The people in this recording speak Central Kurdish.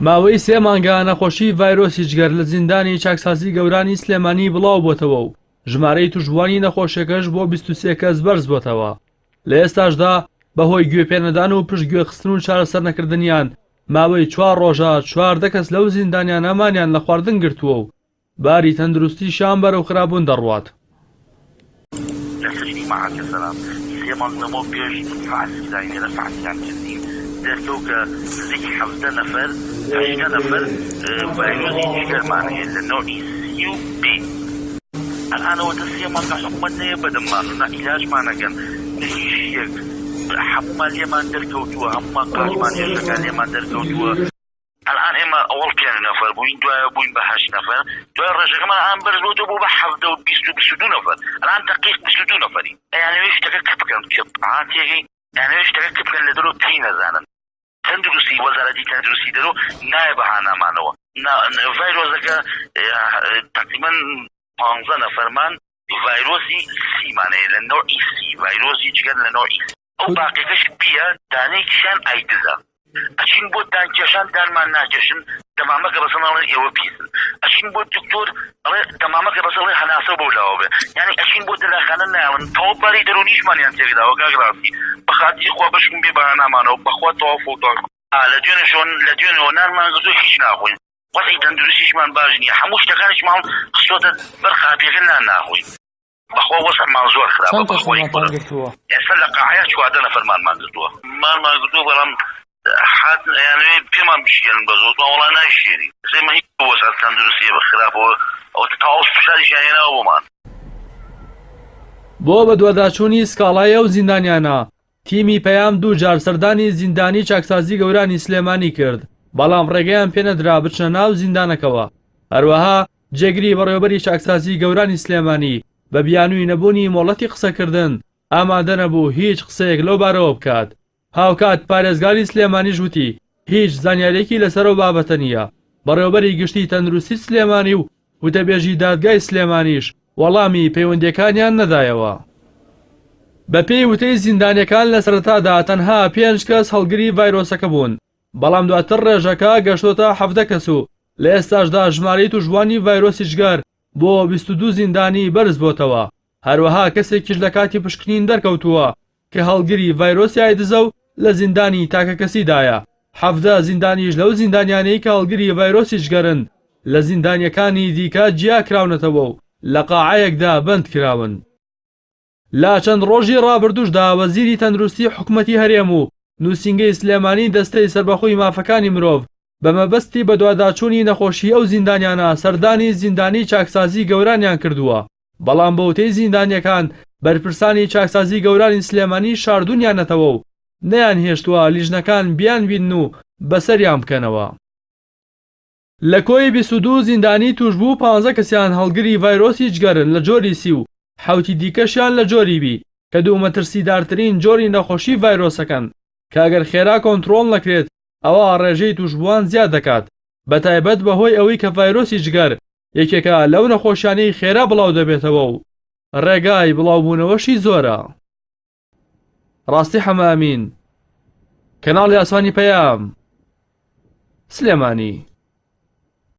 ماوەی سێ مانگە نەخۆشی ڤایرۆسی جگەر لە زیندانی چاکسازی گەورانی سلێمانی بڵاوبۆتەوە و ژمارەی توشبووانی نەخۆشیەکەش بۆ 23 کەس بەرزبۆتەوە. لە ئێستاشدا بەهۆی گوێپێنەدان و پشتگوێخستن و چارەسەرنەکردنیان ماوەی چوار ڕۆژە 14 کەس لەو زیندانیانە مانیان لە خواردن گرتووە و باری تەندروستیشیان بەرەو خراپبوون دەڕوات. لە سجنی مەعاکە سەلام سێ مانگ لەمەو پێش فەحس کراین لێرە فەحسیان کردین دەرکەوت کە نزیک 17 نەفەر 18 نەفەر ڤایرۆسی جگەرمان هەیە لە نەوعی سی و بی ئەلئان ئەوەتە سێ مانگە حکومەت نەیە بەدەممان و نە عیلاجمان ئەکەن نە هیچ شتێک هەموومان لێمان دەرکەوتووە هەموومان قاچمان هێشەکان لێمان دەرکەوتووە. ئەلئان ئێمە ئەوەڵ پێنج نەفەر بووین دوایە بووین بە هەشت نەفەر دوای ڕێژەکەمان ئان بەرز بۆتەوە بوو بە حەڤدە و 22 نەفەر ئەلئان دەقیق 22 نەفەری ئەیانەوێ شتەکە کپ بکەن کپ ئا تێگەی ئەیانەوێ شتەکە کپ بکەن لە دەرەوە پێی نەزانن تەندروستی وەزارەتی تەندروستی دەرەوە نایە بە هانامانەوە ڤایرۆزەکە تقریبا 15 نەفەرمان ڤایرۆسی سیمان هەیە لە نەوعی سی ڤایرۆسی جگەر لە نەوعی سی ئەو باقیەکەش بیە دانەیەکیشیان ئایدزە ئەچین بۆ دان کێشان دانمان ناکێشن دەمامەکە بەسەر ئەڵێن ئێوە پیسن ئەچین بۆ دکتۆر ئەڵێ دەمامەکە بەسەر ئەڵێ هەناسە بەو لاوە بێ یعنی ئەچین بۆ دەلاخانە نایڵن تەواو باری دەروونیشمانیان تێکداوە کاک ڕاستی بەخاتری خوا بەشکم بێ بەهانامانەوە بەخوا تەواو فەوتان لە دوێنێ شۆن لە دوێنەوە نانمان گرتووە هیچ ناخۆین وەزعی تەندروستیشمان باش نییە هەموو شتەکانیشمان خستۆتە بەر قاپیەکە نان ناخۆین بەخوا وەزعمان زۆر خراپە چەند بەخوای کەسمان گەورە گرتووە؟ ئێستا لە قاعەیە 14 نەفەرمانمان گرتووە مانمان گرتووە بەڵام حات یانەوێ پێمان بشکێنن بە زۆر وەڵا نایشێنین ئێمە هیچ وەزع تەندروستی بە خراپەوە ئەو تەواو فشاریشیان هێناوە بۆمان. بۆ بەدواداچوونی سکاڵای ئەو زیندانیانە، تیمی پەیام دووجار سەردانی زیندانی چاکسازی گەورانی سلێمانی کرد، بەڵام ڕێگەیان پێنەدرا بچنە ناو زیندانەکەوە. هەروەها جێگری بەڕێوەبەری چاکسازی گەورانی سلێمانی بە بیانووی نەبوونی مۆڵەتی قسەکردن ئامادەنەبوو هیچ قسەیەک لەو بارەوە بکات. هاوکات پارێزگاری سلێمانیش وتی، هیچ زانیارییەکی لەسەر ئەو بابەتە نییە. بەڕێوەبەری گشتی تەندروستی سلێمانی و وتەبێژی دادگای سلێمانیش وەڵامی پەیوەندییەکانیان نەدایەوە. بەپێی وتەی زیندانییەکان لە سەرەتادا تەنها پێنج کەس هەڵگری ڤایرۆسەکە بوون، بەڵام دواتر ڕێژەکە گەشتۆتە 17 کەس و لە ئێستاشدا ژمارەی تووشبووانی ڤایرۆسی جگەر بۆ 22 زیندانی بەرزبۆتەوە، هەروەها کەسێکیش لە کاتی پشکنین دەرکەوتووە کە هەڵگری ڤایرۆسی ئایدزە و لە زیندانی تاکەکەسیدایە، 17 زیندانیش لەو زیندانیانەی کە هەڵگری ڤایرۆسی جگەرن لە زیندانییەکانی دیکە جیاکراونەتەوە و لە قاعەیەکدا بەندکراون. لە چەند ڕۆژی ڕابردووشدا وەزیری تەندروستی حکومەتی هەرێم و نووسینگەی سلێمانی دەستەی سەربەخۆی مافەکانی مرۆڤ بە مەبەستی بەدواداچوونی نەخۆشی ئەو زیندانیانە سەردانی زیندانی چاکسازی گەورانیان کردووە، بەڵام بەوتەی زیندانیەکان بەرپرسانی چاکسازی گەورانی سلێمانی شاردوونیانەتەوە و نەیانهێشتووە لیژنەکان بیانبینن و بەسەریان بکەنەوە. لە کۆی 22 زیندانی تووشبوو 15 کەسیان هەڵگری ڤایرۆسی جگەرن لە جۆری سی و حەوتی دیکەشیان لە جۆری بی کە دوو مەترسیدارترین جۆری نەخۆشی ڤایرۆسەکەن کە ئەگەر خێرا کۆنترۆڵ نەکرێت ئەوا ڕێژەی تووشبووان زیاد دەکات بەتایبەت بەهۆی ئەوەی کە ڤایرۆسی جگەر یەکێکە لەو نەخۆشیانەی خێرا بڵاودەبێتەوە و ڕێگای بڵاوبوونەوەشی زۆرە. ڕاستی حەمە ئەمین، کەناڵی ئاسمانی پەیام، سلێمانی.